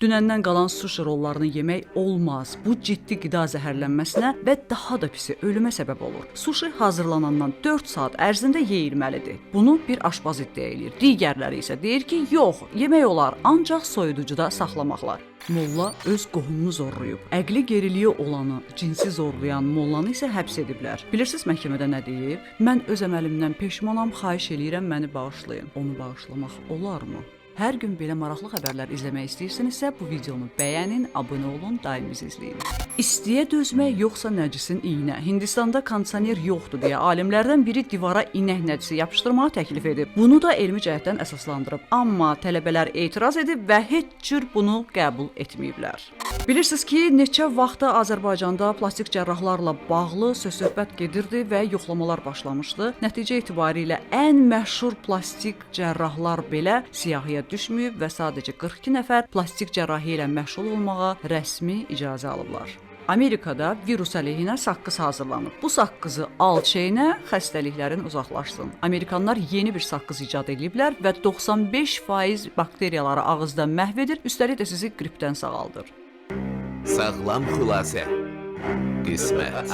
Dünəndən qalan suşi rollarını yemək olmaz. Bu ciddi qida zəhərlənməsinə və daha da pisi ölümə səbəb olur. Suşi hazırlanandan 4 saat ərzində yeyilməlidir. Bunu bir aşpaz iddia eləyir. Digərləri isə deyir ki, yox, yemək olar, ancaq soyuducuda saxlamaqla. Molla öz qohumunu zorlayıb. Əqli geriliyi olanı cinsi zorlayan mollanı isə həbs ediblər. Bilirsiniz məhkəmədə nə deyib? Mən öz əməlimdən peşmanam, xahiş eləyirəm məni bağışlayın. Onu bağışlamaq olarmı? Hər gün belə maraqlı xəbərlər izləmək istəyirsinizsə, bu videonu bəyənin, abunə olun, daim bizi izləyin. İstiyə dözmək yoxsa nəcisin iyinə? Hindistanda kondisioner yoxdur deyə alimlərdən biri divara inək nəcisi yapışdırmağı təklif edib. Bunu da elmi cəhətdən əsaslandırıb, amma tələbələr etiraz edib və heç cür bunu qəbul etməyiblər. Bilirsiniz ki, neçə vaxtda Azərbaycanda plastik cərrahlarla bağlı söz-söhbət gedirdi və yoxlamalar başlamışdı. Nəticə etibarilə ən məşhur plastik cərrahlar belə siyahıya düşməyib və sadəcə 42 nəfər plastik cərrahiyyə ilə məşğul olmağa rəsmi icazə alıblar. Amerikada virus əleyhinə saqqız hazırlanıb. Bu saqqızı al çeynə, xəstəliklərin uzaqlaşsın. Amerikanlar yeni bir saqqız icad ediblər və 95% bakteriyaları ağızda məhv edir, üstəlik də sizi qripdən sağaldır. Sağlam xülasə. Qismət.